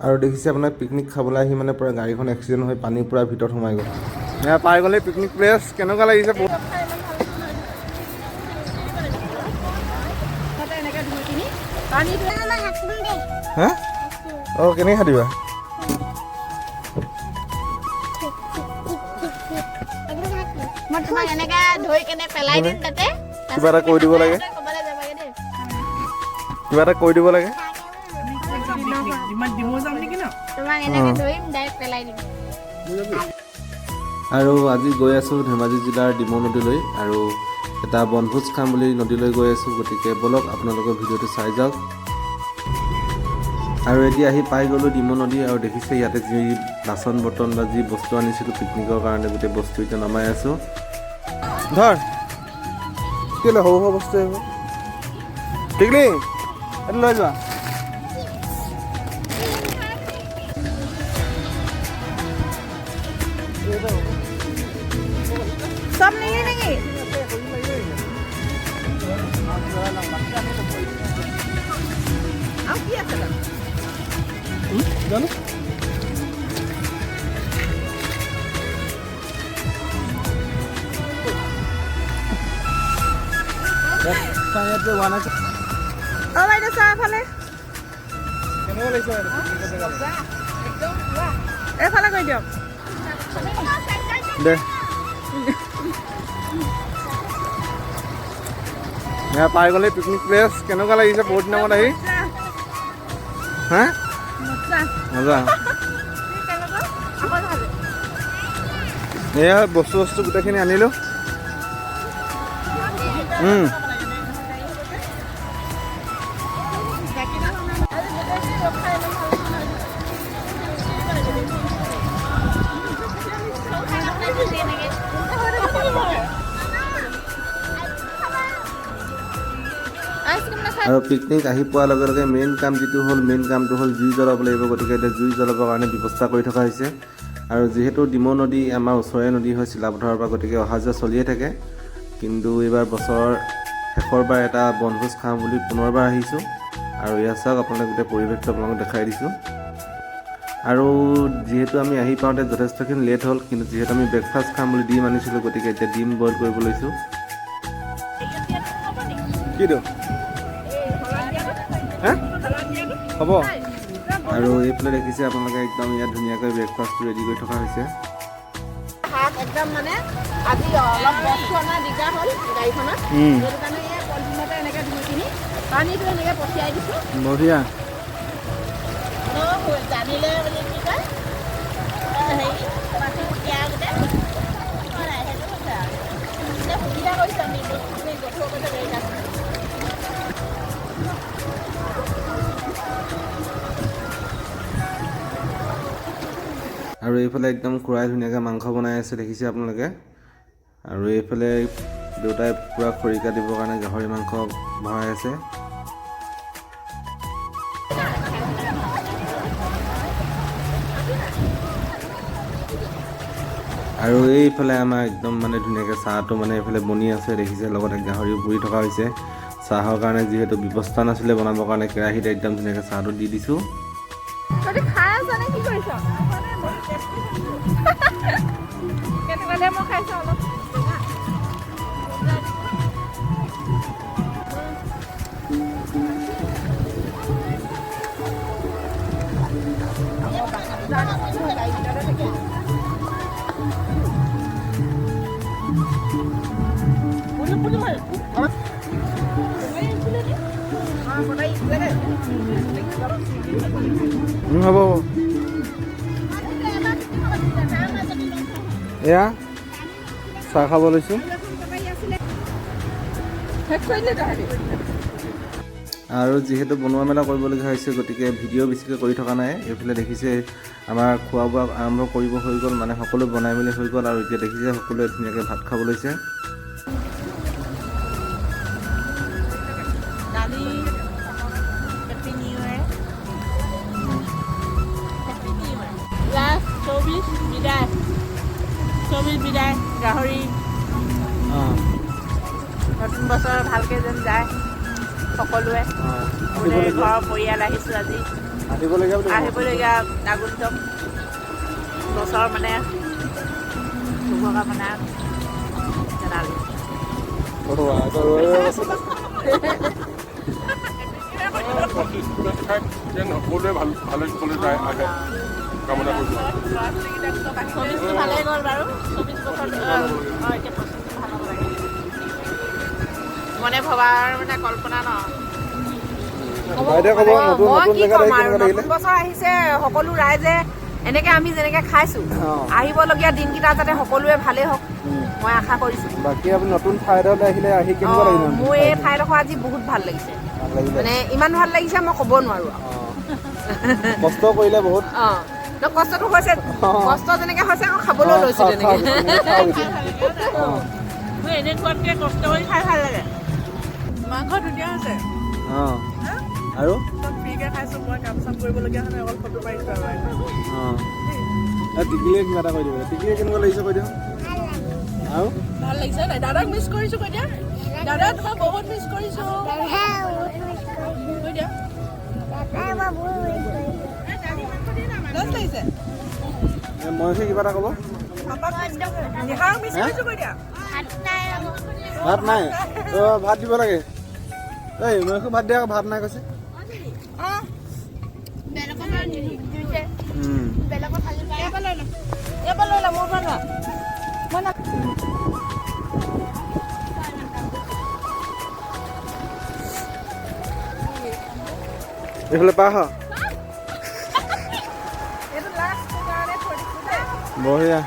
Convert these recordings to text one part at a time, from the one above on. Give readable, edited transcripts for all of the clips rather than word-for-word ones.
আৰু দেখিছে আপোনাৰ পিকনিক খাবলৈ আহি মানে পূৰা গাড়ীখন এক্সিডেণ্ট হৈ পানী পূৰা ভিতৰত সোমাই গ'ল। এয়া পাই গ'লে পিকনিক প্লেচ, কেনেকুৱা লাগিছে? হা, অঁ, কেনেকৈ খাটিবা? মই তোমাক এনেকা ধৰি কেনে পেলাই দিম তাতে। কিবা এটা কৈ দিব লাগে। ক'বালৈ যাবাগে দেই। কিবা এটা কৈ দিব লাগে। তোমাক এনেকে ধৰিম, ডাইৰেক্ট পেলাই দিম। আৰু আজি গৈ আছোঁ ধেমাজি জিলাৰ ডিমৌ নদীলৈ আৰু এটা বনভোজ খাম বুলি নদীলৈ গৈ আছোঁ। গতিকে ব'লক, আপোনালোকৰ ভিডিঅ'টো চাই যাওক। আৰু এতিয়া আহি পাই গ'লোঁ ডিমৌ নদী আৰু দেখিছে ইয়াতে যি বাচন বৰ্তন বা যি বস্তু আনিছিলোঁ পিকনিকৰ কাৰণে, গোটেই বস্তু এতিয়া নমাই আছোঁ। ধৰ, কেলৈ সৰু সৰু বস্তু এইবোৰ? টিকলি, এইটো লৈ যোৱা। চব নিলি নেকি? আৰু কি আছে তাত? জানো। অ বাইদেউ, চাহ এফালে। কেনেকুৱা লাগিছে? এইফালে কৰি দিয়ক। দে, এয়া পাই গ'লে পিকনিক প্লেচ, কেনেকুৱা লাগিছে বহুত দিনৰ মূৰত আহি? হা, মজা। এয়া বস্তু বস্তু গোটেইখিনি আনিলোঁ। আৰু পিকনিক আহি পোৱাৰ লগে লগে মেইন কাম যিটো হ'ল, মেইন কামটো হ'ল জুই জ্বলাব লাগিব। গতিকে এতিয়া জুই জ্বলাবৰ কাৰণে ব্যৱস্থা কৰি থকা হৈছে। আৰু যিহেতু ডিমৌ নদী আমাৰ ওচৰৰে নদী হয় চিলাপথাৰৰ পৰা, গতিকে অহা যোৱা চলিয়ে থাকে। কিন্তু এইবাৰ বছৰৰ শেষৰবাৰ এটা বনভোজ খাওঁ বুলি পুনৰবাৰ আহিছোঁ। আৰু ইয়াত চাওক আপোনালোকে, গোটেই পৰিৱেশটো আপোনালোকক দেখাই দিছোঁ। আৰু যিহেতু আমি আহি পাওঁতে যথেষ্টখিনি লেট হ'ল, কিন্তু যিহেতু আমি ব্ৰেকফাষ্ট খাম বুলি ডিম আনিছিলোঁ, গতিকে এতিয়া ডিম বইল কৰিব লৈছোঁ। কিটো হা হ'ব। আৰু এইফালে দেখিছে আপোনালোকে, একদম ইয়াত ধুনীয়াকৈ ব্ৰেকফাষ্টটো ৰেডি কৰি থকা হৈছে। শাক একদম, মানে আজি অলপ বস্তু অনা দিগদাৰ হ'ল গাড়ীখনত, সেইটো কাৰণে এই পলিথিনতে এনেকৈ ধুই কিনি পানীটো এনেকৈ পঠিয়াই দিছোঁ। বঢ়িয়া। জানিলে বুলি কি কয়, হেৰি দিয়া গোটেই সেইটো কৈছে আৰু এতিয়া সুবিধা কৰিছোঁ আমি বস্তুখিনি গঠোৱা কৈছে গাড়ী। আৰু এইফালে একদম খুৰাই ধুনীয়াকৈ মাংস বনাই আছে, দেখিছে আপোনালোকে। আৰু এইফালে দেউতাই পূৰা খৰিকা দিবৰ কাৰণে গাহৰি মাংস ভৰাই আছে। আৰু এইফালে আমাৰ একদম মানে ধুনীয়াকৈ চাহটো মানে এইফালে বনি আছে, দেখিছে। লগতে গাহৰিও পুৰি থকা হৈছে। চাহৰ কাৰণে যিহেতু ব্যৱস্থা নাছিলে বনাবৰ কাৰণে, কেৰাহীত একদম ধুনীয়াকৈ চাহটো দি দিছোঁ। তহঁতি খাই আছ নে কি কৰিছ? কেনেকুৱা দে, মই খাইছোঁ অলপ। হ'ব হ'ব। এয়া চাহ খাব লৈছোঁ। শেষ কৰিলি তহঁতি? আৰু যিহেতু বনোৱা মেলা কৰিবলগীয়া হৈছে, গতিকে ভিডিঅ' বেছিকৈ কৰি থকা নাই। এইফালে দেখিছে আমাৰ খোৱা বোৱা আৰম্ভ কৰিব হৈ গ'ল, মানে সকলো বনাই মেলি হৈ গ'ল। আৰু এতিয়া দেখিছে সকলোৱে ধুনীয়াকৈ ভাত খাব লৈছে। দালি, happy new year, happy new year. Last 24 বিদায়, 24 বিদায় গাহৰি। নতুন বছৰ ভালকৈ যেন যায় সকলোৱে। গোটেই ঘৰৰ পৰিয়াল আহিছোঁ আজি। আহিবলগীয়া বুলি আহিবলগীয়া আগন্তুক বছৰ মানে শুভকামনা জনালোঁ। 25 খাই যেন সকলোৱে ভাল ভালে কুশলে যায় আহে, কামনা কৰিছোঁ। 24টো ভালেই গ'ল বাৰু, 24 বছৰ। অঁ, এতিয়া 25টো ভাল হ'ব লাগে। মনে ভবাৰ মানে কল্পনা ন। বাইদেউ ক'ব, নতুন মই নতুন কি জেগাত ক'ম আহি আৰু, কেনেকুৱা লাগিলে? নতুন বছৰ আহিছে, সকলো ৰাইজে এনেকে আমি যেনেকে খাইছো, আহিবলগীয়া দিনকেইটা যাতে সকলোৱে ভালেই হওক, মই আশা কৰিছো। বাকী আপুনি নতুন ঠাইলৈ আহিলে, আহি কেনেকুৱা লাগিলে? মোৰ এই ঠাইডোখৰ আজি বহুত ভাল লাগিছে। ভাল লাগিলে? মানে ইমান ভাল লাগিছে, মই ক'ব নোৱাৰো আৰু। কষ্ট কৰিলে বহুত। অঁ, ন, কষ্টটো হৈছে। কষ্ট যেনেকে হৈছে, আকৌ খাবলৈও লৈছো তেনেকে। মোৰ এনেকুৱাতকৈ কষ্ট কৰি খাই ভাল লাগে। মাংস ধুনীয়া হৈছে। অঁ, আৰু চব ফ্ৰীকে খাইছো। মই কাম চাম কৰিবলগীয়া হোৱা নাই, অকল ফটো মাৰিছো আৰু। অঁ, টিকলিয়ে কিবা এটা কৈ দিব। টিকলিয়ে কেনেকুৱা লাগিছে কৈ দিয়ক আৰু। ভাল লাগিছে নাই? দাদাক মিছ কৰিছো কৈ দিয়া। দাদা, তোমাক বহুত মিছ কৰিছো কৈ দিয়া। লাজ লাগিছে। মই কিবা এটা ক'ব। পাপাক নিহাৰক মিছ কৰিছো কৈ দিয়া। ভাত নাই। অঁ, ভাত দিব লাগে। এই মই ভাত দিয়া, ভাত নাই কৈছে। ইয়াৰ পৰা লৈ ল, মোৰ পৰা লোৱা। মই না। এইফালে পাৰ হ। এইটো লাষ্ট কাৰণে থৈ দিছো দেই। বঢ়িয়া।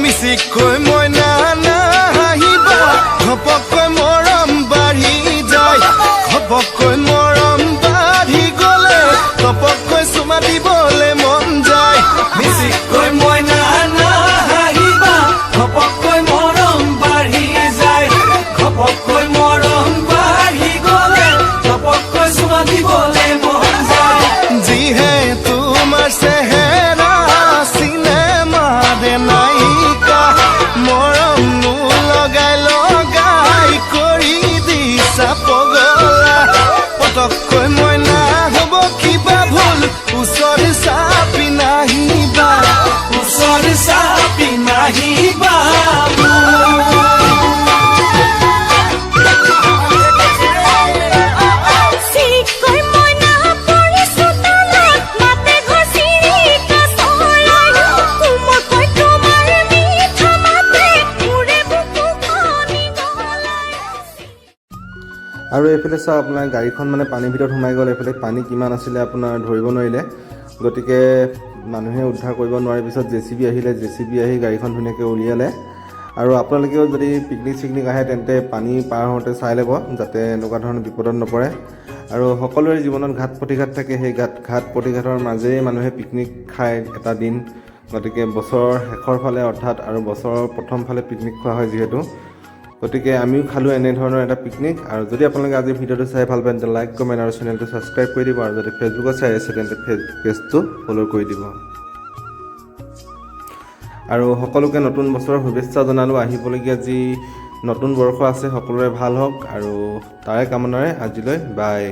মিচিকৈ মইনা নাহিবা, ঘপককৈ মৰম বাঢ়ি যায়। ঘপককৈ মৰম বাঢ়ি গলে ঘপককৈ চুমা দিবলে মন যায়। মিচিকৈ মইনা নাহিবা, ঘপককৈ মৰম বাঢ়ি যায়। ঘপককৈ মৰম বাঢ়ি গলে ঘপককৈ চুমা দিবলে মন যায়। যিহে তোমাৰ চেহেৰা, চিনেমাৰে নায়িকা, মৰমনো লগাই লগাই কৰি দিছা পগলা। পটককৈ মইনা হ'ব কিবা ভুল, ওচৰ চাপি নাহিবা, ওচৰ চাপি নাহিবা। চিৰিকৈ মইনা পৰিছো তলত, মাতে ঘৰ চিৰিকা চৰাই। কোমলকৈ তোমাৰ মিঠা মাতে মোৰে বুকুখনি দলাই। আৰু এইফালে চাওক, আপোনাৰ গাড়ীখন মানে পানীৰ ভিতৰত সোমাই গ'ল। এইফালে পানী কিমান আছিলে আপোনাৰ ধৰিব নোৱাৰিলে, গতিকে মানুহে উদ্ধাৰ কৰিব নোৱাৰাৰ পিছত জেচিবি আহিলে। জেচিবি আহি গাড়ীখন ধুনীয়াকৈ উলিয়ালে। আৰু আপোনালোকেও যদি পিকনিক চিকনিক আহে, তেন্তে পানী পাৰ হওঁতে চাই ল'ব, যাতে এনেকুৱা ধৰণৰ বিপদত নপৰে। আৰু সকলোৰে জীৱনত ঘাত প্ৰতিঘাত থাকে। সেই ঘাত ঘাত প্ৰতিঘাতৰ মাজেৰে মানুহে পিকনিক খায় এটা দিন। গতিকে বছৰৰ শেষৰ ফালে অৰ্থাৎ আৰু বছৰৰ প্ৰথম ফালে পিকনিক খোৱা হয় যিহেতু, গতিকে আমিও খালোঁ এনেধৰণৰ এটা পিকনিক। আৰু যদি আপোনালোকে আজি ভিডিঅ'টো চাই ভাল পায়, তেন্তে লাইক, কমেণ্ট আৰু চেনেলটো ছাবস্ক্ৰাইব কৰি দিব। আৰু যদি ফেচবুকত চাই আছে, তেন্তে পেজটো ফ'ল' কৰি দিব। আৰু সকলোকে নতুন বছৰৰ শুভেচ্ছা জনালোঁ। আহিবলগীয়া যি নতুন বৰ্ষ আছে, সকলোৰে ভাল হওক আৰু তাৰে কামনাৰে আজিলৈ বাই।